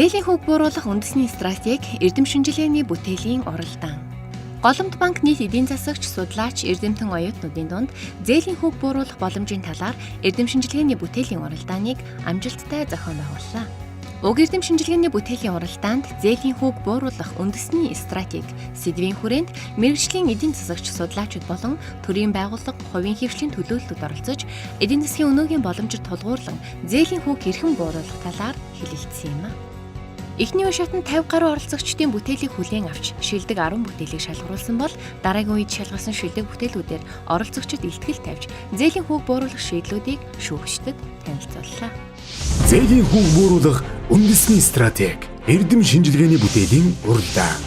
Зээлийн хүүг бууруулах үндэсний стратеги, эрдэм шинжилгээний бүтээлийн уралдаан. Голомт банк нийт эдийн засагч, судлаач, эрдэмтэн оюутнуудын дунд зээлийн хүүг бууруулах боломжийн талаар эрдэм шинжилгээний бүтээлийн уралдааныг амжилттай зохион байгууллаа. Уг эрдэм шинжилгээний бүтээлийн уралдаанд зээлийн хүүг бууруулах үндэсний стратеги сэдвийн хүрээнд мэргэжлийн эдийн засагч, судлаачид болон төрийн байгууллага, хувийн хэвшлийн төлөөллүүд оролцож, эдийн засгийн өнөөгийн боломжид тулгуурлан зээлийн хүүг хэрхэн бууруулах талаар хэлэлцсэн юм а. Эхний үе шатанд 50 гаруй оролцогчдын бүтээлийг хүлээн авч шилдэг 10 бүтээлийг шалгаруулсан бол дараагийн үед шалгасан шилдэг бүтээлүүдээр оролцогчид илтгэл тавьж зээлийн хүүг бууруулах шийдлүүдийг шүүгчдэд танилцууллаа. Зээлийн хүүг бууруулах үндэсний стратеги, эрдэм шинжилгээний бүтээлийн уралдаан.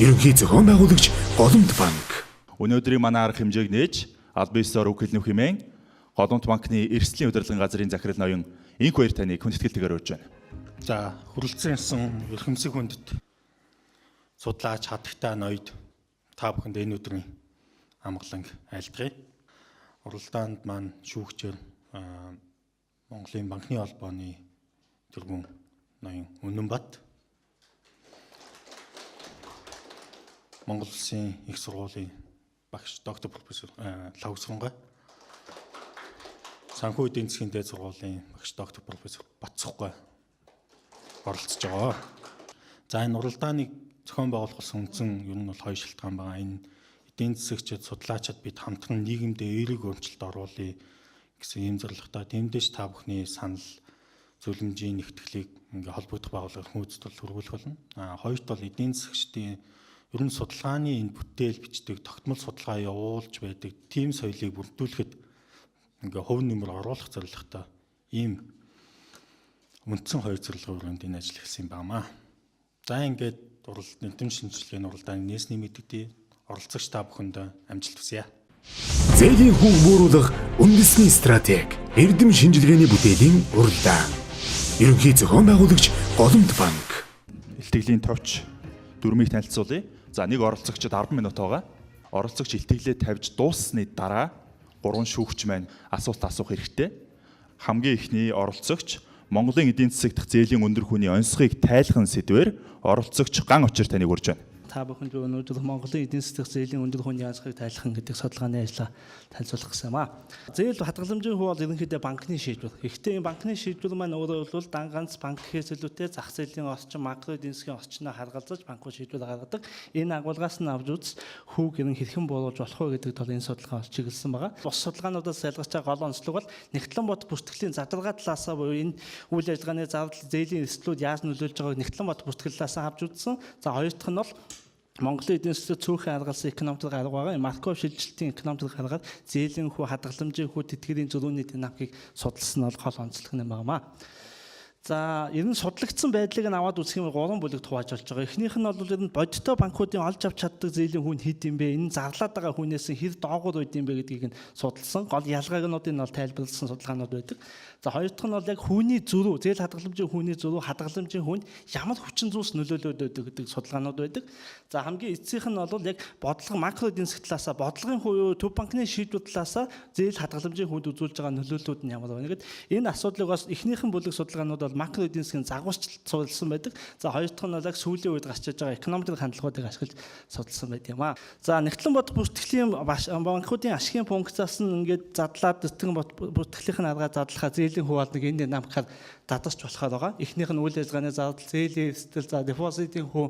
Ерөнхий зохион байгуулагч Голомт банк. Өнөөдрийн манай арга хэмжээг нээж албан ёсоор үг хэлнэ хэмээн Голомт банкны эрсдлийн удирдлагын газрын захирал ноён Инх баяр таныг хүндэтгэлтэйгээр урьж байна. За, хүрэлцэн ирсэн эрхэмсэг хүндэт судлаач хатагтай ноёд та бүхэнд энэ өдрийн амгаланг айлтгая. Уралдаанд маань шүүгчээр Монголын банкны холбооны тэргүүн ноён Үнэнбат, Монгол Улсын их сургуулийн багш доктор профессор Лхагвсунгай, Санхүү эдийн засгийн дээд сургуулийн багш доктор профессор Батцахгүй оролцож байгаа. За, энэ уралдааныг зохион байгуулах болсон үндсэн ер нь бол хоёр шалтгаан байгаа. Энэ эдийн засагчид, судлаачид бид хамтран нийгэмдээ эерэг өөрчлөлт оруулъя гэсэн ийм зорилготой. Тэмдэж та бүхний санал зөвлөмжийн нэгтгэлийг ингээ холбогдох байгууллагаар хүмүүст хүргүүлэх болно. А хоёрт бол эдийн засагчдын ер нь судалгааны энэ бүтээл бичдэг, тогтмол судалгаа явуулж байдаг тийм соёлыг бүрдүүлэхэд ингээ хувь нэмэр оруулах зорилготой ийм үндсэн хоёр зорилгын хүрээнд энэ ажил эхэлсэн юм байна. За, ингээд эрдэм шинжилгээний уралдааны нээсний мэдэгдээ. Оролцогч та бүхэнд амжилт хүсье. Зээлийн хүүг бууруулах үндэсний стратеги, эрдэм шинжилгээний бүтээлийн уралдаан. Ерөнхий зохион байгуулагч Голомт банк. Илтгэлийн товч дүрмийг танилцуулъя. За, нэг оролцогчид 10 минут байгаа. Оролцогч илтгэлээ тавьж дууссаны дараа гурван шүүгч маань асуулт асуух хэрэгтэй. Хамгийн эхний оролцогч Монголын эдийн засаг дахь зээлийн өндөр хүүний онцгойг тайлхан сэдвээр оролцогч Ган Очир таныг урьж байна. Та бүхэнд би өнөөдөр Монголын эдийн засгийн зээлийн өндөр хүүний онцгойг тайлхан гэдэг судалгааны ажлаа танилцуулах гэсэн юм аа. Зээл хадгаламжийн хүү бол ерөнхийдөө банкны шийдвэр. Гэхдээ энэ банкны шийдвэр маань өөрөө бол дан ганц банк гэхээс илүүтэй зах зээлийн орчин, макро эдийн засгийн орчноо харгалзаж банкуд шийдвэр гаргадаг. Энэ агуулгаас нь авч үз хүүг ерөн хэрхэн бууруулж болох вэ гэдэгт бол энэ судалгаа бол чиглэсэн байгаа. Бус судалгаануудаас ялгарч байгаа гол онцлог бол нэгтлэн бот бүртгэлийн задаргаа талаасаа буюу энэ үйл ажиллагааны зардал, зээлийн эрсдлүүд яаж нөлөөлж байгааг нэгтлэн бот бүртгэлээс авч үзсэн. За, хоёр дахь нь бол Монголын эдийн засгийн цөөхөн аргалсан экономик арга байгаа. Марков шилжилтийн экономик аргаар зээлийн хүү, хадгаламжийн хүү, тэтгэврийн зөрүүний динамикийг судалсан нь бол гол онцлог нь байна. За, ер нь судлагдсан байдлыг нь аваад үзэх юм бол гурван бүлэгт хувааж болж байгаа. Эхнийх нь бол ер нь бодиттой банкуудын олж авч чаддаг зээлийн хүн хэд юм бэ? Энэ зарлаад байгаа хүнээс нь хэр доогуур байд юм бэ гэдгийг нь судалсан. Гол ялгаагнуудыг нь бол тайлбарласан судалгаанууд байдаг. За, хоёр дахь нь бол яг хүүний зөрүү, зээл хадгаламжийн хүүний зөрүү, хадгаламжийн хүнд ямар хүчин зүйлс нөлөөлөд байдаг гэдэг судалгаанууд байдаг. За, хамгийн эцсийнх нь бол яг бодлого макро эдийн засгийн талаасаа бодлогын хүү, төв банкны шийдвэр талаасаа зээл хадгаламжийн хүнд үзүүлж байгаа нөлөөллүүд нь ямар байна гэд энэ асуудлыг бас эхнийхэн бүлэг судалгаанууд бол макро эдийн засгийн загварчлалт судалсан байдаг. За, хоёр дахь нь бол яг сүүлийн үед гарч иж байгаа экономик хандлагуудыг ашиглаж судалсан байт юм аа. За, нэгтлэн бод бүртгэлийн банкуудын ашигын функцаас нь ингээд задлаад зүтгэн бод бүртгэлийн аргаар задлахаа зээлийн хүү бол нэг энэ динамикаар задарч болохоор байгаа. Эхнийх нь үйл ажиллагааны зардал, зээлийн эрсдэл, за депозитын хүү,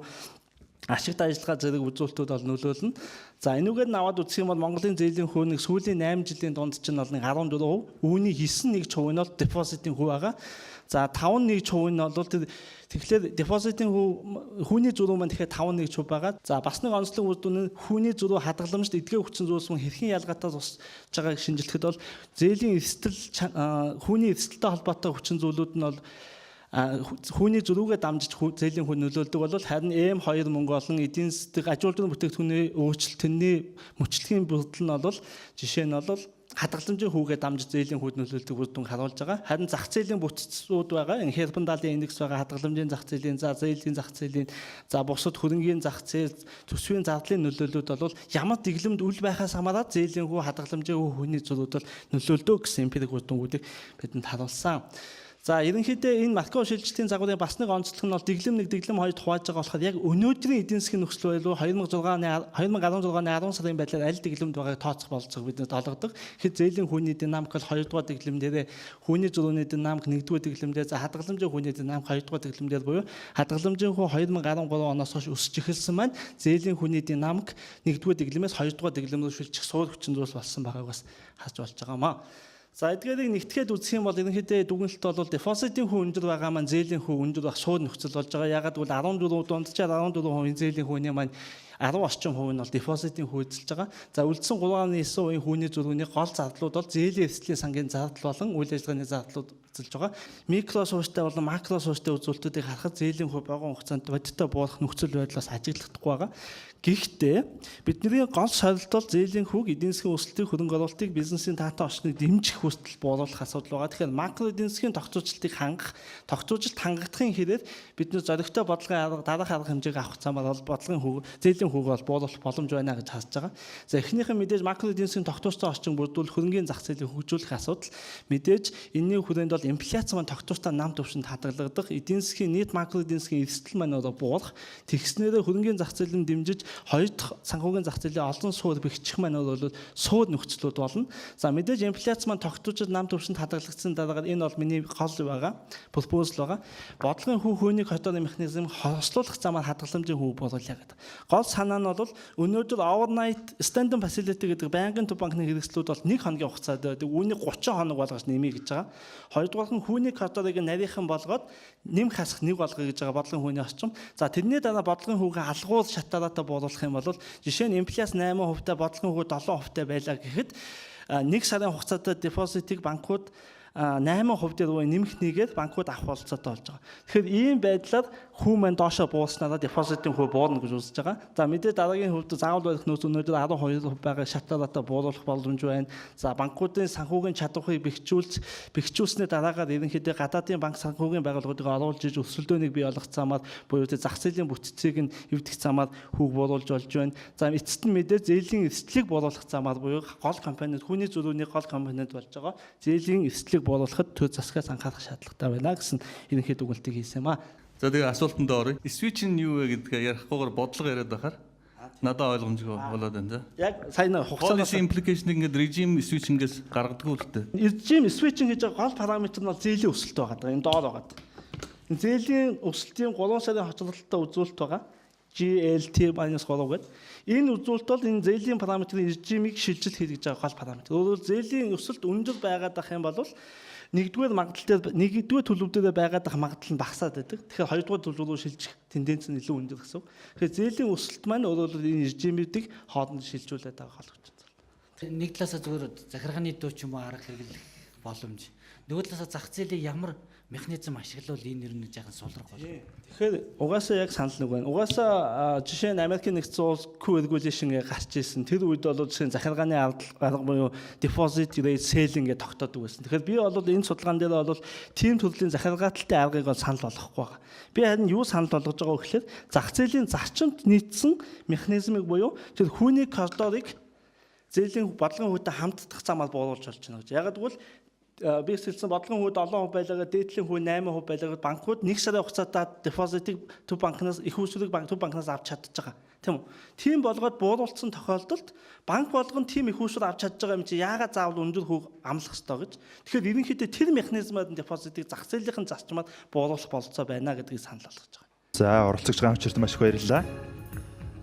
ашигт ажиллагаа зэрэг үзүүлэлтүүд бол нөлөөлнө. За, энүүгээр нь аваад үзэх юм бол Монголын зээлийн хүү нэг сүүлийн 8 жилийн дунд чинь бол нэг 14%, үүний 9.1% нь бол депозитын хүү байгаа. За, 5.1% нь бол тэгэхээр депозитын хүү, хүүний зөрүү маань тэгэхээр 5.1% байгаа. За, бас нэг онцлог үр дүн нь хүүний зөрүү хадгаламжт эдгээр хүчин зүйлс мөн хэрхэн ялгаатай тусч байгааг шинжилгэхэд бол зээлийн эрсдэл, хүүний эрсдэлтэй холбоотой хүчин зүйлүүд нь бол хүүний зөрүүгээ дамжиж зээлийн хүү нөлөөлдөг бол харин M2 мөнгө болон эдийн засгийн аж үйлдвэрийн бүтээгдэхүүний өөрчлөлтний мөчлөгийн бүрдэл нь бол жишээ нь бол хадгаламжийн хүүгээ дамжиж зээлийн хүүд нөлөөлдөг үр дүн харуулж байгаа. Харин зах зээлийн бүтцүүд байгаа. Энэ Хербендалийн индекс байгаа, хадгаламжийн зах зээлийн, за зээлийн зах зээлийн, за бусад хөрөнгийн зах зээл, төсвийн зардлын нөлөөллүүд бол ямар дэглэмд үл байхаас хамаарат зээлийн хүү, хадгаламжийн хүү, хүүний зөрүүд бол нөлөөлдөг гэсэн эмпирик үр дүнгуудыг бидэнд харуулсан. За ерөнхийдөө энэ макро шилжилтийн загварын бас нэг онцлог нь бол дэглэм 1, дэглэм 2-д хувааж байгаа болохоор яг өнөөдрийн эдийн засгийн нөхцөл байдал 2016 оны 2016 оны 10 сарын байдлаар аль дэглэмд байгааг тооцох бололцоог бидэнд олгодог. Тэгэхэд зээлийн хүүний динамик бол 2 дугаар дэглэм дээрээ, хүүний зөрүүний динамик 1 дугаар дэглэм дээр, за хадгаламжийн хүүний динамик 2 дугаар дэглэм дээр буюу хадгаламжийн хүү 2013 оноос хойш өсөж эхэлсэн маань зээлийн хүүний динамик 1 дугаар дэглэмээс 2 дугаар дэглэм рүү шилжих суур хүчин зүйлс болсон байгааг бас харж болж байгаа маа. За эдгээрийг нэгтгэхэд үзэх юм бол ерөнхийдөө дүгнэлт бол депозитын хүү өндөр байгаа маань зээлийн хүү өндөр байх суур нөхцөл болж байгаа. Ягаад гэвэл 14 дунджаар 14% зээлийн хүүний маань 10 орчим хувь нь бол депозитын хүү эзэлж байгаа. За үлдсэн 3.9% хүүний зөрүүний гол зардлууд бол зээлийн эрсдлийн сангийн зардал болон үйл ажиллагааны зардлууд эзэлж байгаа. Микро суурьтай болон макро суурьтай үзүүлэлтүүдийг харахад зээлийн хүү богино хугацаанд бодиттой буурах нөхцөл байдлаас ажиглахдаггүй байгаа. Гэхдээ бидний гол сорилт бол зээлийн хүүг эдийн засгийн өсөлтийг, хөрөнгө оруулалтыг, бизнесийн таатай орчныг дэмжих хүртэл бууруулах асуудал байгаа. Тэгэхээр макро эдийн засгийн тогтцоочлолтыг хангах, тогтцоочлолт хангагдахын хэрээр бид зоригтой бодлогын арга, дараах арга хэмжээг авах замаар бол бодлогын хүүг, зээлийн хүүг бол бууруулах боломж байна гэж харж байгаа. За эхнийх нь мэдээж макро эдийн засгийн тогтвортой орчин бүрдүүлэх, хөрөнгийн зах зээлийг хөгжүүлэх асуудал. Мэдээж энэний хүрээнд бол инфляц маань тогтвортой нам түвшинд хадгалагдах, эдийн засгийн нийт макро эдийн засгийн эрсдэл маань өөрөө буурах, тэгснээрээ хөрөнгийн зах зээлийг дэмжиж хоёр дахь санхүүгийн зах зээлийн олон суур бэхжих маань бол суур нөхцлүүд болно. За мэдээж инфляц маань тогтвортой нам түвшинд хадгалагдсан дараагаар энэ бол миний гол байгаа, proposal байгаа. Бодлогын хүү хөөний коридорын механизм хослуулах замаар хадгаламжийн хүү бууруулъя гэдэг. Гол санаа нь бол өнөөдөр overnight standing facility гэдэг байнгын төв банкны хэрэгслүүд бол 1 хоногийн хугацаанд байдаг. Үүнийг 30 хоног болгож нэмье гэж байгаа. Хоёрдугаар нь хүүний коридорыг нарийнхан болгоод нэм хасах нэг болгоё гэж байгаа бодлогын хүүний орчим. За тэрний дараа бодлогын хүүгээ алгуур шатаараатай бууруулах юм бол жишээ нь инфляц 8% та, бодлогын хүү 7% байлаа гэхэд 1 сарын хугацаатай депозитыг банкуд 8% дээр буюу нэмэх нэгээр банкуд авах бололцоотой болж байгаа. Тэгэхээр ийм байдлаар хүү маань доошо бууснараа депозитын хүү буурна гэж үзэж байгаа. За мэдээ дараагийн хувьд заавал барих нөөц өнөөдөр 12% байгаа шатаараатай бууруулах боломж байна. За банкуудын санхүүгийн чадварыг бэхжүүлснээр дараагаар ерөнхийдөө гадаадын банк санхүүгийн байгууллагуудыг оруулж иж өрсөлдөөнийг бий болгох замаар буюу зах зээлийн бүтцийг нь эвдэх замаар хүүг бууруулж болж байна. За эцэст нь мэдээ зээлийн эрсдлийг бууруулах замаар буюу гол компонент, хүүний зөрүүний гол компонент болж байгаа зээлийн эрсдлийг бууруулахад төр засгаас анхаарах шаардлагатай байна гэсэн ерөнхий дүгнэлтийг хийсэн юм а. За тэгээ асуултанд оръё. Switch нь юу вэ гэдгээ ярихгүйгээр бодлого яриад байхаар надад ойлгомжгүй болоод байна за. Яг сайн хугацаанаас Policy implication ингээд regime switching-ээс гаргадаггүй л дээ. Regime switching гэж байгаа гол параметр нь бол зээлийн өсөлт байгаа. Энэ доор байгаа. Энэ зээлийн өсөлтийн 3 сарын хоцролттой үзүүлэлт байгаа. GLT-3 гэдэг. Энэ үзүүлэлт бол энэ зээлийн параметрын режимийг шилжил хийж байгаа гол параметр. Өөрөөр зээлийн өсөлт өндөр байгаад ах юм бол нэгдүгээр магадлал дээр, нэгдүгээр төлөв дээр байгаад ах магадлал нь багасаад байдаг. Тэгэхээр хоёрдугаар төлөв рүү шилжих тенденц нь илүү өндөр гэсэн. Тэгэхээр зээлийн өсөлт маань өөрөөр энэ режимүүдийг хооронд шилжүүлээд байгаа гол хүчин зүйл. Нэг талаасаа зүгээр захиргааны дуу ч юм уу арга хэрэглэх боломж. Нөгөө талаасаа зах зээлийн ямар механизм ашиглавал энэ нэр нь жаахан сулрах болох. Тэгэхээр угаасаа яг санал нэг байна. Угаасаа жишээ нь Америкийн нэгдсэн улс Q regulation гэж гарч ирсэн. Тэр үед бол жишээ нь захиргааны арга буюу deposit rate ceiling гэж тогтоодог байсан. Тэгэхээр би бол энэ судалгаан дээр бол тийм төрлийн захиргааталтай аргыг бол санал болгохгүй байгаа. Би харин юу санал болгож байгаа вэ гэхээр зах зээлийн зарчимд нийцсэн механизмыг буюу тэр хүүний коридорыг зээлийн бодлогын хүүтэй хамтдах замаар бууруулж болж байна гэж. Яг гэвэл би хэлсэн бодлогын хүү 7% байлгаа, дээдлийн хүү 8% байлгаа, банкуд 1 сарын хугацаатай депозитыг төв банкнаас, их усрыг банк төв банкнаас авч чадчих байгаа. Тийм үү? Тийм болгоод бууруулсан тохиолдолд банк болгон тийм их усрыг авч чадж байгаа юм чи яагаад заавал өндөр хүүг амлах ёстой гэж. Тэгэхээр ерөнхийдөө тэр механизмаар депозитыг зах зээлийнхэн зарчмаар бууруулах бололцоо байна гэдгийг санал болгож байгаа. За оролцогч Гамчирт маш их баярлалаа.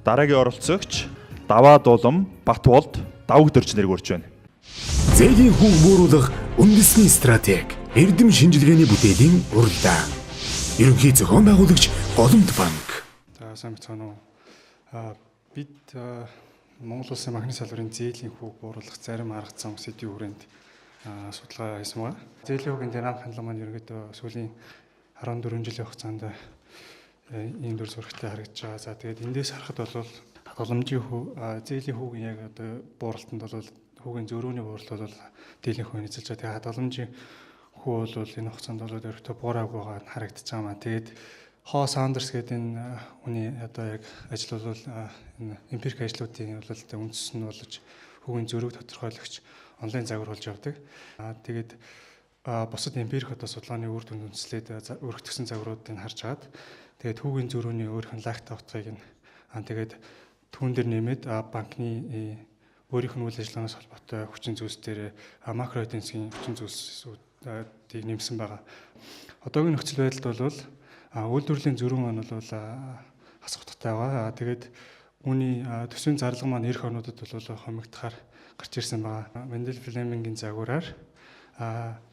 Дараагийн оролцогч Даваа Дулам Батболд Давг дөрж нэрг урьж байна. Зээлийн хүүг бууруулах үндэсний стратеги, эрдэм шинжилгээний бүтээлийн уралдаан. Ерөнхий зохион байгуулагч Голомт банк. За сайн байцгаана уу. Бид Монгол Улсын банкны салбарын зээлийн хүүг бууруулах зарим арга зам сэдвийн хүрээнд судалгаа хийсэн байна. Зээлийн хүүгийн динамик хандлага маань ерөнхийдөө сүүлийн 14 жилийн хугацаанд ийм дүр зурагтай харагдаж байгаа. За тэгээд эндээс харахад бол хадгаламжийн хүү, зээлийн хүүгийн яг одоо бууралтанд бол хүүгийн зөрүүний бууралт бол дийлэнх хувийг эзэлж байгаа. Тэгээд хадгаламжийн хүү бол энэ хугацаанд бол өргөтөө буураагүй байгаа нь харагдаж байгаа маа. Тэгээд Хо Сандерс гэдэг энэ хүний одоо яг ажил бол энэ эмпирик ажлуудын бол үндэс нь болж хүүгийн зөрүүг тодорхойлогч онлайн загвар болж явдаг. Тэгээд Бусад эмпирик одоо судалгааны үр дүнд үндэслээд өргөтгсөн загваруудыг харж агаад тэгээд хүүгийн зөрүүний өөрийнх нь лагтай утгыг нь тэгээд түүн дээр нэмээд банкны өөрийнх нь үйл ажиллагаанаас холбоотой хүчин зүйлс дээр макро эдийн засгийн хүчин зүйлсүүдийг нэмсэн байгаа. Одоогийн нөхцөл байдалд бол үйлдвэрлэлийн зөрүү маань бол хасах утгатай байгаа. Тэгээд үүний төсвийн зарлага маань эх орнуудад бол хомигдохоор гарч ирсэн байгаа. Мендел Флемингийн загвараар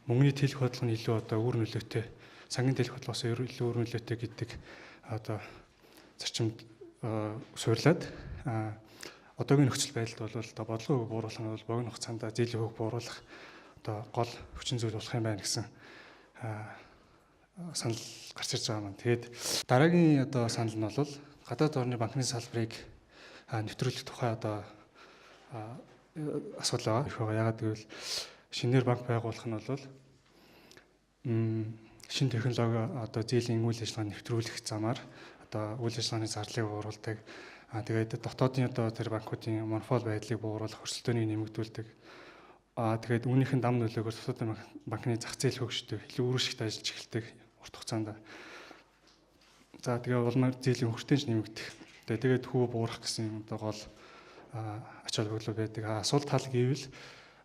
мөнгөний тэлэх бодлого нь илүү одоо үр нөлөөтэй, сангийн тэлэх бодлогоос илүү үр нөлөөтэй гэдэг одоо зарчимд суурлаад одоогийн нөхцөл байдалд бол одоо бодлогын хүүг бууруулах нь бол богино хугацаанд зээлийн хүүг бууруулах одоо гол хүчин зүйл болох юм байна гэсэн санал гарч ирж байгаа юм. Тэгээд дараагийн одоо санал нь бол гадаад орны банкны салбарыг нэвтрүүлэх тухай одоо асуудал байгаа. Их байгаа. Яагаад гэвэл шинээр банк байгуулах нь бол шинэ технологи одоо зээлийн үйл ажиллагааг нэвтрүүлэх замаар одоо үйл ажиллагааны зарлалыг бууруулдаг. Тэгээд дотоодын одоо тэр банкуудын монопол байдлыг бууруулах, өрсөлдөөнийг нэмэгдүүлдэг. Тэгээд үүнийх нь дам нөлөөгөөр дотоодын банкны зах зээл хөгждөг, илүү үр ашигтай ажиллаж эхэлдэг урт хугацаанд. За тэгээ улмаар зээлийн хөртөнч нэмэгдэх. Тэгээд хүү буурах гэсэн одоо гол ач холбогдол байдаг. Сул тал гэвэл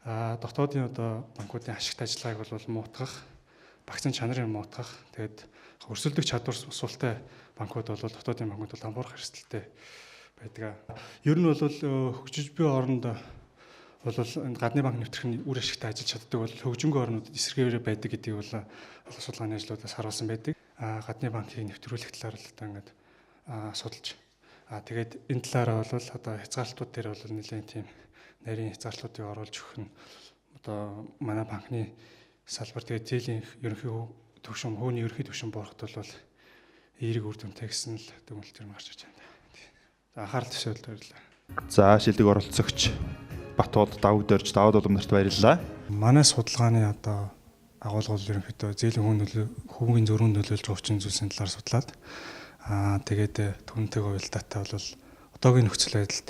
дотоодын одоо банкуудын ашигт ажиллагааг бол муутгах, багцын чанарыг муутгах, тэгээд өрсөлдөх чадвар султай банкуд бол дотоодын банкуд бол дампуурах эрсдэлтэй байдаг. Ер нь бол хөгжиж буй оронд бол гадны банк нэвтрэх нь үр ашигтай ажиллаж чаддаг бол хөгжингүй орнуудад эсрэгээр байдаг гэдгийг бол судалгааны ажлуудаас харуулсан байдаг. Гадны банкыг нэвтрүүлэх талаар л одоо ингээд судалж тэгээд энэ талаараа бол одоо хязгаарлалтууд дээр бол нэлээд тийм нарийн хязгаарлалтуудыг оруулж өгөх нь одоо манай банкны салбар тэгээд зээлийн ерөнхий төвшин, хөөний ерөнхий төвшин буурахад бол эерэг үр дүнтэй гэсэн л дүгнэлт юм гарч ирж байна. За анхаарал төсөөлд баярлалаа. За шилдэг оролцогч Батууд Давд Дорж Давд Улам нарт баярлалаа. Манай судалгааны одоо агуулга бол ерөнхийдөө зээлийн хүн нөлөө, хүүгийн зөрүүн нөлөөлж байгаа хүчин зүйлсийн талаар судлаад тэгээд түүнтэйгээ уялдаатай бол одоогийн нөхцөл байдалд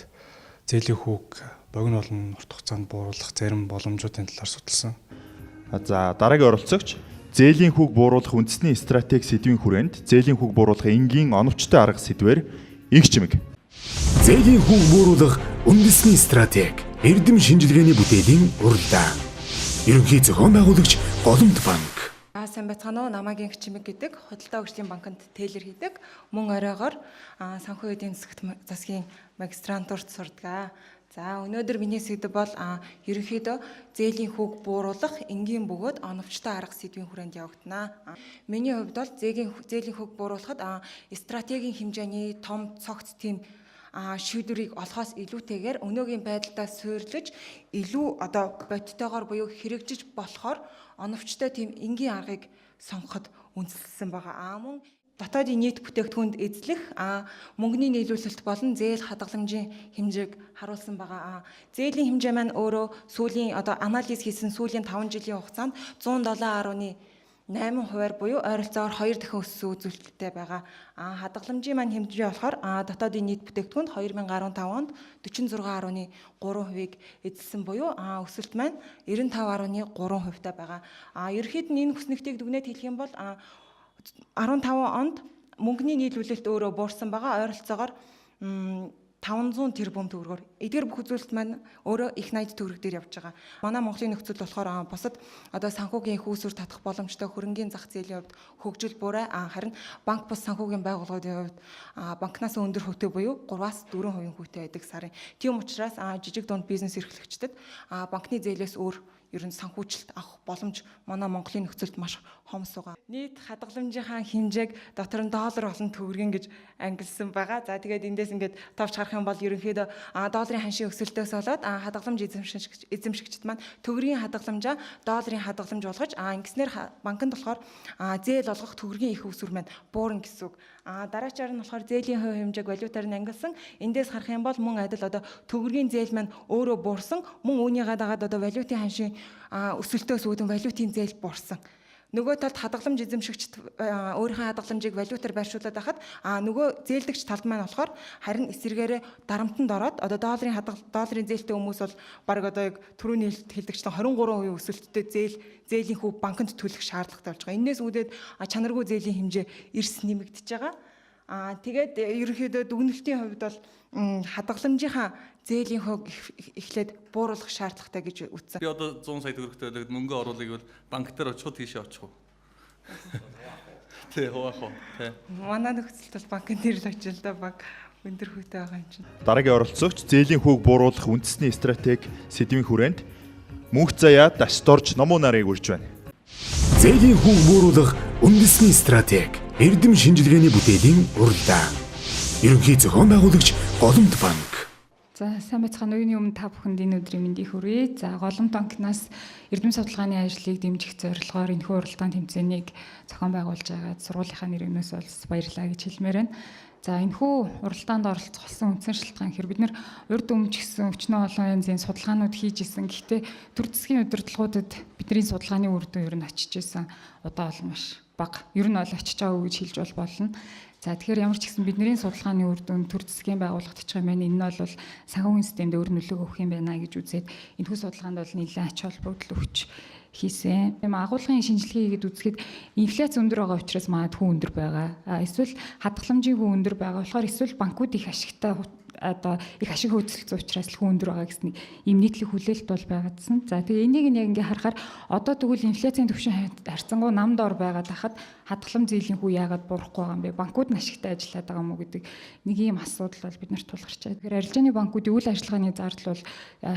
зээлийн хүүг богино болон урт хугацаанд бууруулах зарим боломжуудын талаар судалсан. За дараагийн оролцогч зээлийн хүүг бууруулах үндэсний стратеги сэдвийн хүрээнд зээлийн хүүг бууруулах энгийн оновчтой арга сэдвээр инх чимэг. Зээлийн хүүг бууруулах үндэсний стратеги, эрдэм шинжилгээний бүтээлийн уралдаан. Ерөнхий зохион байгуулагч Голомт банк. Сайн байцгаана уу? Намайг Инх Чимэг гэдэг Худалдаа хөгжлийн банкнд тейлер хийдэг. Мөн оройгоор санхүү эдийн засагт засгийн магистрантурт сурдаг. За өнөөдөр миний сэдэв бол ерөнхийдөө зээлийн хүүг бууруулах энгийн бөгөөд оновчтой арга сэдвийн хүрээнд явагдана. Миний хувьд бол зээлийн хүүг бууруулахад стратегийн хэмжээний том цогц тийм шийдвэрийг олохоос илүүтэйгээр өнөөгийн байдалдаа суйрлаж илүү одоо бодтойгоор буюу хэрэгжиж болохоор оновчтой тийм энгийн аргыг сонгоход үндэслэсэн байгаа. Мөн дотоодын нийт бүтээгдэхүүнд эзлэх мөнгөний нийлүүлэлт болон зээл хадгаламжийн хэмжээг харуулсан байгаа. Зээлийн хэмжээ маань өөрөө сүүлийн одоо анализ хийсэн сүүлийн 5 жилийн хугацаанд 107.8 хувиар буюу ойролцоогоор 2 дахин өссөн үзүүлэлттэй байгаа. Хадгаламжийн маань хэмжээ болохоор дотоодын нийт бүтээгдэхүүнд 2015 онд 46.3%-ийг эзэлсэн буюу өсөлт маань 95.3%-тай байгаа. Ерөнхийд нь энэ хүснэгтийг дүгнээд хэлэх юм бол 15 онд мөнгөний нийлүүлэлт өөрөө буурсан байгаа. Ойролцоогоор 500 тэрбум төгрөгөөр. Эдгээр бүх үзүүлэлт маань өөрөө их 80 төгрөг дээр явж байгаа. Манай Монголын нөхцөл болохоор бусад одоо санхүүгийн их үүсвэр татах боломжтой хөрөнгийн зах зээлийн хувьд хөгжил буурай, харин банк бус санхүүгийн байгууллагуудын хувьд банкнаас өндөр хүүтэй буюу 3-аас 4% хүүтэй байдаг сарын. Тийм учраас жижиг дунд бизнес эрхлэгчдэд банкны зээлээс өөр ер нь санхүүжилт авах боломж манай Монголын нөхцөлд маш хомс байгаа. Нийт хадгаламжийнхаа хэмжээг дотор нь доллар болон төгрөгийн гэж ангилсан байгаа. За тэгээд эндээс ингээд товч харах юм бол ерөнхийдөө долларын ханшийн өсөлтөөс болоод хадгаламж эзэмшигчд маань төгрөгийн хадгаламжаа долларын хадгаламж болгож ингэснээр банкнд болохоор зээл олгох төгрөгийн их үүсвэр маань буурна гэсэн үг. Дараачаар нь болохоор зээлийн хувь хэмжээг валютаар нь ангилсан. Эндээс харах юм бол мөн адил одоо төгрөгийн зээл маань өөрөө буурсан. Мөн үүнийгээ дагаад одоо валютын ханшийн өсөлтөөс үүдэн валютын зээл буурсан. Нөгөө талд хадгаламж эзэмшигчд өөрийнхөө хадгаламжийг валютаар байршуулад байхад нөгөө зээлдэгч талд маань болохоор харин эсрэгээрээ дарамтанд ороод одоо долларын зээлтэй хүмүүс бол бараг одоо яг түрүүний хэлдэгчлэн 23% өсөлттэй зээлийн хүү банкнд төлөх шаардлагатай болж байгаа. Энээс үүдээд чанаргүй зээлийн хэмжээ эрс нэмэгдэж байгаа. Тэгээд ерөнхийдөө дүгнэлтийн хувьд бол хадгаламжийнхаа зээлийн хувь эхлээд бууруулах шаардлагатай гэж үтсэн. Би одоо 100 сая төгрөгтэй байлаа гэд мөнгө оруулах гэвэл банк дээр очиход тийшээ очих уу? Тий, хуваах уу? Тий. Манай нөхцөлд бол банкн дээр л очил да, банк өндөр хүүтэй байгаа юм чинь. Дараагийн оролцогч зээлийн хүүг бууруулах үндэсний стратеги сэдвийн хүрээнд Мөнх Заяа Дашдорж Номуу нарыг үрж байна. Зээлийн хүүг бууруулах үндэсний стратеги эрдэм шинжилгээний бүтээлийн уралдаан. Ерөнхий зохион байгуулагч Голомт банк. За, сайн байцгаана уу? Юуны өмнө та бүхэнд энэ өдрийн мэндийг хүргэе. За, Голомт банкнаас эрдэм судалгааны ажлыг дэмжих зорилгоор энэхүү уралдаан тэмцээнийг зохион байгуулж байгаад сургуулийнхаа нэрнээс бол баярлалаа гэж хэлмээр байна. За, энэхүү уралдаанд оролцох болсон үндсэн шалтгаан гэхээр бид нэр урд өмнө ч гэсэн өчнөө олон янзын судалгаанууд хийж исэн. Гэхдээ төр засгийн удирдлагуудад бидний судалгааны үр дүн ер нь очиж исэн удаа бол маш бага. Ер нь бол очиж байгаагүй гэж хэлж бол болно. За, тэгэхээр ямар ч гэсэн бидний судалгааны үр дүн төр засгийн байгууллагт очих юм байна. Энэ нь бол санхүүгийн системд өөр нөлөө өгөх юм байна гэж үзээд энэхүү судалгаанд бол нэлээд ач холбогдол өгч хийсэн. Юм агуулгын шинжилгээ хийгээд үзэхэд инфляц өндөр байгаа учраас магадгүй өндөр байгаа. Эсвэл хадгаламжийн хүү өндөр байгаа болохоор эсвэл банкуд их ашигтай одоо их ашиг хөөцөлдсөн учраас л хүү өндөр байгаа гэсэн нэг ийм нийтлэг хүлээлт бол байгаадсан. За, тэгээ энийг нь яг ингээ харахаар одоо тэгвэл инфляцийн түвшин харьцангуй нам дор байгаад хахад хадгалам зээлийн хүү яагаад буурахгүй байгаа юм бэ? Банкуд нь ашигтай ажиллаад байгаа юм уу гэдэг нэг ийм асуудал бол бид нарт тулгарч байгаа. Тэгэхээр арилжааны банкуудын үйл ажиллагааны зардал бол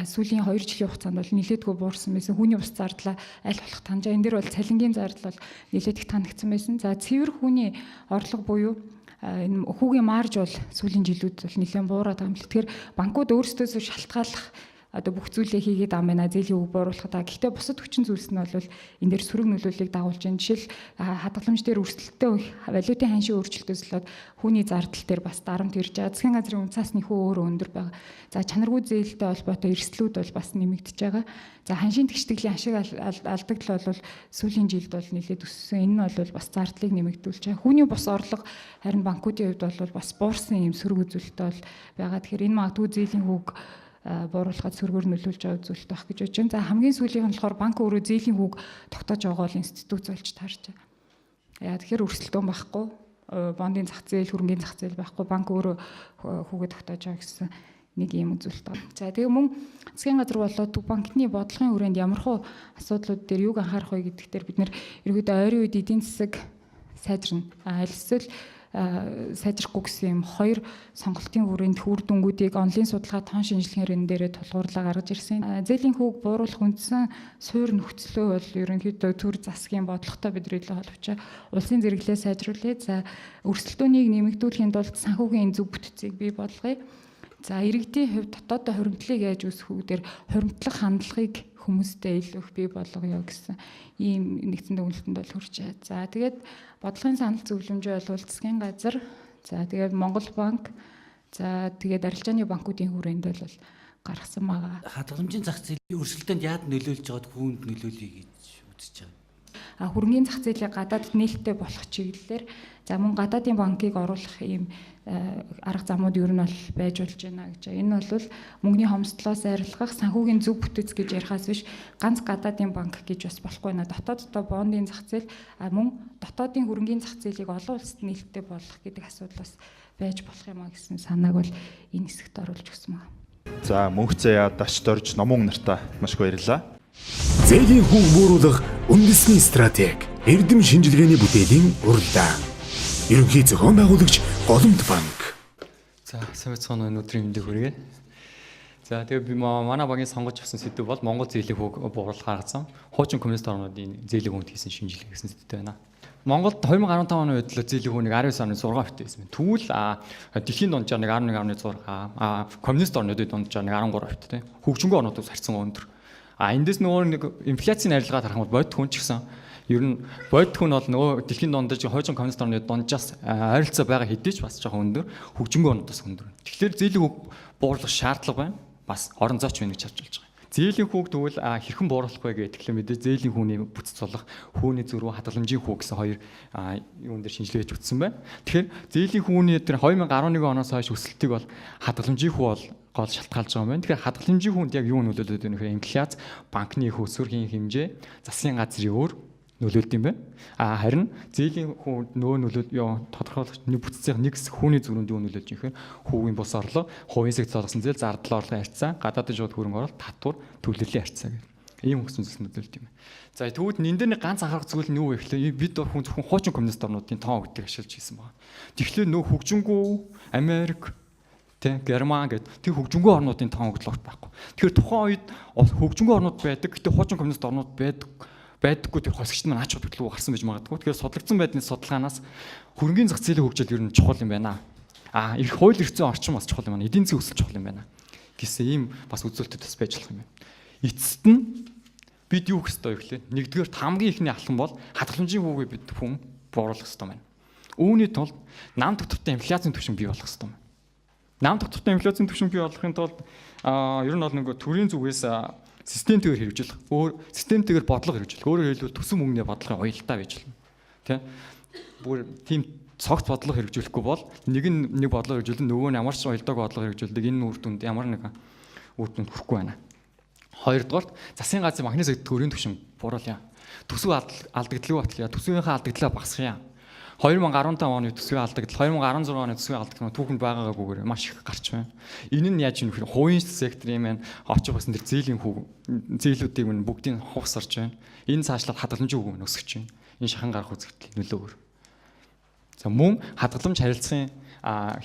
сүүлийн 2 жилийн хугацаанд бол нэлээдгүй буурсан байсан. Хүүний бус зардлаа аль болох таньжаа. Энэ дэр бол цалингийн зардал бол нэлээд их танигдсан байсан. За, цэвэр хүүний орлого буюу энэ хүүгийн марж бол сүүлийн жилүүд бол нэлээд буураад байгаа юм л. Тэгэхээр банкуд өөрсдөөсөө шалтгааллах одоо бүх зүйлээ хийгээд байгаа юм байна зээлийн үг бууруулахад. Гэхдээ бусад хүчин зүйлс нь бол энэ дээр сөрөг нөлөөллийг дагуулж байна. Жишээл хадгаламж дээр өрсөлдөлтөй валютын ханшийн өөрчлөлтөөс болоод хүүний зардал дээр бас дарамт ирж байгаа. Засгийн газрын үнцаасны хүү өөрөө өндөр байгаа. За, чанаргүй зээлтэй холбоотой эрсдлүүд бол бас нэмэгдэж байгаа. За, ханшийн тэгштгэлийн ашиг алдагдал бол сүүлийн жилд бол нэлээд өссөн. Энэ нь бол бас зардлыг нэмэгдүүлж байгаа. Хүүний бус орлого харин банкуудын хувьд бол бас буурсан юм сөрөг үзүүлэлттэй бол байгаа. Тэгэхээр энэ магадгүй зээлийн хүүг бууруулахад сөргөөр нөлөөлж байгаа үзүүлэлт байх гэж бодож байна. За, хамгийн сүүлийнх нь болохоор банк өөрөө зээлийн хүүг тогтоож байгаа бол институт болж таарч байгаа. Яа, тэгэхээр өрсөлдөөн байхгүй, бондын зах зээл, хөрөнгөний зах зээл байхгүй, банк өөрөө хүүгээ тогтоож байгаа гэсэн нэг ийм үзүүлэлт байна. За, тэгээ мөн засгийн газар болоод төв банкны бодлогын хүрээнд ямархуу асуудлууд дээр юуг анхаарах вэ гэдэг дээр бид нэр ерөөдөө ойрын үед эдийн засаг сайжирна. Аль эсвэл сайжрахгүй гэсэн юм хоёр сонголтын хүрээнд үр дүнгуудыг онлайн судалгаа, тоон шинжилгээний хэрэн дээрээ тулгуурлаа гаргаж ирсэн. Зээлийн хүүг бууруулах үндсэн суур нөхцлөө бол ерөнхийдөө төр засгийн бодлоготой бид илүү холбож улсын зэрэглээ сайжруулъя. За, өрсөлдөөнийг нэмэгдүүлэхийн тулд санхүүгийн зөв бүтцийг бий болгоё. За, иргэдийн хувьд дотоодоо хуримтлалыг яаж үүсгэх үү дээр хуримтлах хандлагыг хүмүүстэй илүү их бий болгоё гэсэн ийм нэгдсэн дүгнэлтэнд бол хүрч байгаа. За, тэгээд бодлогын санал зөвлөмжөө бол засгийн газар, за тэгээд Монгол банк, за тэгээд арилжааны банкуудын хүрээнд бол гаргасан байгаа. Хадгаламжийн зах зээлийн өрсөлдөөнд яад нөлөөлж байгаад хүүнд нөлөөлье гэж үзэж байгаа. Хөрөнгөний зах зээлийг гадаадд нээлттэй болох чиглэлээр, за мөн гадаадын банкыг оруулах ийм арга замууд ер нь бол байж болж байна гэж. Энэ бол мөнгөний хомсдлоос арилгах санхүүгийн зөв бүтэц гэж ярихаас биш ганц гадаадын банк гэж бас болохгүй байна. Дотооддоо бондын зах зээл, мөн дотоодын хөрөнгөний зах зээлийг олон улсад нээлттэй болгох гэдэг асуудал бас байж болох юм а гэсэн санааг бол энэ хэсэгт оруулж өгсөн байна. За, Мөнх Заяа Дашдорж Номун нартаа маш их баярлалаа. Зээлийн хүүг бууруулах үндэсний стратеги эрдэм шинжилгээний бүтээлийн уралдаан. Ерөнхий зохион байгуулагч Голомт банк. За, сайн байцгаана уу, энэ өдрийн мэндийг хүргэе. За, тэгээ би манай багийн сонгож авсан сэдэв бол Монгол зээлийн хүүг бууруулах арга зам. Хуучин коммунист орнуудын зээлийн хүүнд хийсэн шинжилгээ гэсэн сэдвтэй байна. Монголд 2015 оны үед л зээлийн хүү нэг 19.6% байсан байна. Тэгвэл дэлхийн дунджаар нэг 11.6, коммунист орнуудын дунджаар нэг 13% тийм. Хөгжингүй орнуудаас харьцангуй өндөр. Эндээс нөгөө нэг инфляцийн арилгаад харах юм бол бодит хүн ч гэсэн ер нь бодит хүн бол нөгөө дэлхийн дундаж хойжин коммунист орны дунджаас ойролцоо байгаа хэдий ч бас жоохон өндөр, хөгжингүй орнуудаас өндөр. Тэгэхээр зээлийн хүүг бууруулах шаардлага байна. Бас орон зооч байна гэж харж болж байгаа. Зээлийн хүүг тэгвэл хэрхэн бууруулах вэ гэх тэгэхээр мэдээж зээлийн хүүний бүтц болох хүүний зөрүү, хадгаламжийн хүү гэсэн хоёр юун дээр шинжилгээ хийж үтсэн байна. Тэгэхээр зээлийн хүүний тэр 2011 оноос хойш өсөлтийг бол хадгаламжийн хүү бол гол шалтгаалж байгаа юм байна. Тэгэхээр хадгаламжийн хүүнд яг юу нөлөөлөд байна гэхээр инфляц, банкны хөөсвөрхийн хэмжээ, засгийн газрын өөр нөлөөлд юм байна. А харин зээлийн хүү нөө нөлөөл ёо тодорхойлогч нэг бүтцийн нэг хэсэг хүүний зүрхэнд юу нөлөөлж юм гэхээр хүүгийн бус орлого, хувийн сектор олгосон зээл, зардал орлогын харьцаа, гадаадын шууд хөрөнгө оруулалт, татвар, төвлөрлийн харьцаа гэх. Ийм үгсэн зүйлс нөлөөлд юм. За тэгвэл энэ дээр нэг ганц анхаарах зүйл нь юу вэ гэхээр бид хүн зөвхөн хуучин коммунист орнуудын тоон өгдөг ашиглаж хийсэн байна. Тэгэхээр нөө хөгжингүү Америк, тэ Герман гэд тэр хөгжингүү орнуудын тоон өгдөл огт байхгүй. Тэгэхээр тухайн үед хөгжингүү орнууд байдаг. Гэтэ хуучин коммунист орнууд байдаг байдаггүй тэр хосгч маань ач холбогдолгүй гарсан байж магадгүй. Тэгэхээр судлагдсан байдлын судалгаанаас хөрөнгөний зах зээлийн хөгжил ер нь чухал юм байна. А их хууль эрх зүйн орчин бас чухал юм байна. Эдийн засгийн өсөлт чухал юм байна гэсэн ийм бас үзүүлэлтүүд бас байж болох юм байна. Эцэст нь бид юу хийх ёстой вэ гэхлээр нэгдүгээр хамгийн ихний алхам бол хадгаламжийн хүүгээ бид хүн бууруулах ёстой байна. Үүний тулд нам тогтвортой инфляцийн түвшин бий болох ёстой байна. Нам тогтвортой инфляцийн түвшин бий болохын тулд ер нь бол нөгөө төрийн зүгээс системтэйгээр хэрэгжүүлэх, өөр системтэйгээр бодлого хэрэгжүүлэх. Өөрөөр хэлбэл төсөн мөнгөний бодлогын уялдаа байж болно. Тэ? Бүр тийм цогц бодлого хэрэгжүүлэхгүй бол нэг нь нэг бодлого хэрэгжүүлэн нөгөө нь ямар ч уялдааг бодлого хэрэгжүүлдэг энэ үр дүнд ямар нэг үр дүнд хүрэхгүй байна. Хоёрдугаарт засгийн газрын банкны сектор төрийн түвшин бууруулъя. Төсөв алдагдлыг батлая. Төсвийнхээ алдагдлаа багасгая. 2015 оны төсвийн алдагдал, 2016 оны төсвийн алдагдал түүхэнд байгаагүйгээр маш их гарч байна. Энэ нь яаж юм гэхээр хувийн секторын маань очих байсан тэр зээлийн хүүг зээлүүдийг мань бүгдийг хувсарч байна. Энэ цаашлаад хадгаламжийн хүүг нь өсөж байна. Энэ шахан гарах үзэгдэл нөлөөгөр. За мөн хадгаламж харилцааны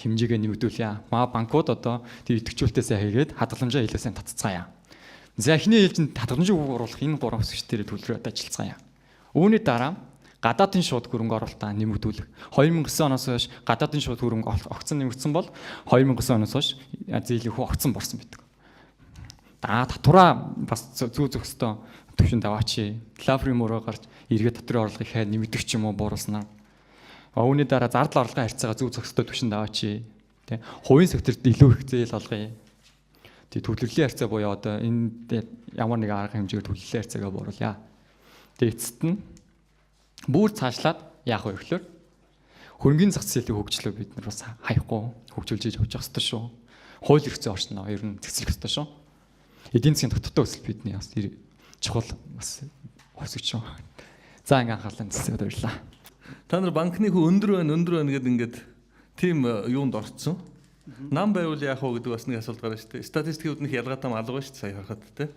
хэмжээгээ нэмэгдүүлье. Маа банкуд одоо тэр идэвхжүүлэлтээсээ хийгээд хадгаламжаа илүү сайн татцгаая. За эхний ээлжинд хадгаламжийн хүүг оруулах энэ гурван өсгч дээр төвлөрөөд ажиллацгаая. Үүний дараа гадаадын шууд хөрөнгө оруулалтаа нэмэгдүүлэх. 2009 оноос хойш гадаадын шууд хөрөнгө огцон нэмэгдсэн бол 2009 оноос хойш зээлийн хүү огцон борсон байдаг. Да татвараа бас зүү зохистой төвшөнд аваачи. Лафрын мөрөө гарч эргээд татврын орлогыг хай нэмэгдэх ч юм уу бууруулснаа. Үүний дараа зардал орлогын харьцаагаа зүү зохистой төвшөнд аваачи. Тэ хувийн секторт илүү их зээл олгоё. Тэг төвлөрлийн харьцаа буюу одоо энэ ямар нэг арга хэмжээгээр төвлөрлийн харьцаагаа бууруулъя. Тэг эцэст нь бүр цаашлаад яах вэ гэхээр хөрөнгөний зах зээлийн хөгжлөө бид нар бас хаяхгүй хөгжүүлж явж явах ёстой шүү. Хууль эрх зүйн орчноо ер нь цэцлэх ёстой шүү. Эдийн засгийн тогтвортой өсөлт бидний бас чухал бас хувьсгч шүү. За ингээ анхаарлаа үзсэнд баярлалаа. Та нар банкны хүү өндөр байна, өндөр байна гэд ингээд тийм юунд орцсон. Нам байвал яах вэ гэдэг бас нэг асуулт гарна шүү дээ. Статистикийн хувьд нэг ялгаатай алга байна шүү дээ сая харахад тий.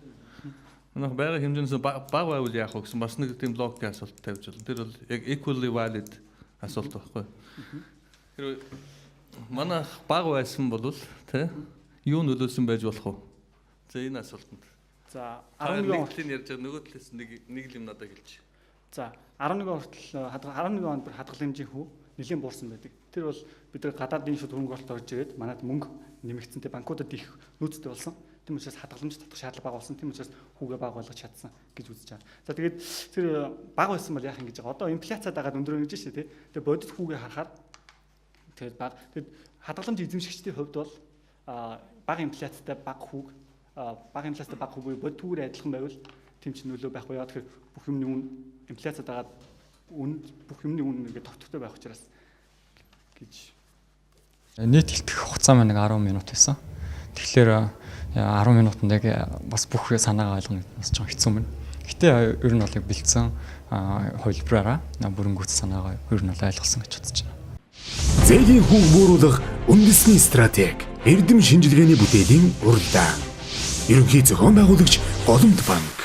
Манайх байгаа хэмжээнээс бага байвал яах вэ гэсэн бас нэг тийм логикийн асуулт тавьж байна. Тэр бол яг equally valid асуулт байхгүй. Хэрвээ манайх бага байсан бол тий юу нөлөөлсөн байж болох вэ? За энэ асуултанд. За 11 11 он талын ярьж байгаа нөгөө талаас нэг нэг юм надад хэлж. За 11 хүртэл 11 онд бүр хадгаламжийн хүү нэлийн буурсан байдаг. Тэр бол бид нар гадаадын шууд хөрөнгө оруулалт орж ирээд манад мөнгө нэмэгдсэн. Тэ банкудад их нөөцтэй болсон. Тийм учраас хадгаламж татах шаардлага бага болсон. Тийм учраас хүүгээ бага болгож чадсан гэж үзэж байгаа. За тэгээд тэр бага байсан бол яах юм гэж байгаа. Одоо инфляцаа дагаад өндөр гэж шүү дээ, тэ. Тэгээд бодит хүүгээ харахаар тэгээд бага. Тэгээд хадгаламж эзэмшигчдийн хувьд бол бага инфляцтай бага хүүг бага инфляцтай бага хүү буюу бодит хүүгээр адилхан байвал тийм ч нөлөө байхгүй. Яа тэгэхээр бүх юмны үн инфляцаа дагаад үн бүх юмны үн ингээд тогтвортой байх учраас гэж. Нийт хэлтгэх хугацаа маань нэг 10 минут байсан. Тэгэхээр 10 минутанд яг бас бүх санаагаа ойлгоно гэдэг бас жоохон хэцүү юм. Гэтэ ер нь бол яг бэлдсэн хувилбараараа бүрэн гүйц санаагаа ер нь бол ойлгосон гэж бодож байна. Зээлийн хүүг бууруулах үндэсний стратеги, эрдэм шинжилгээний бүтээлийн уралдаан. Ерөнхий зохион байгуулагч Голомт банк.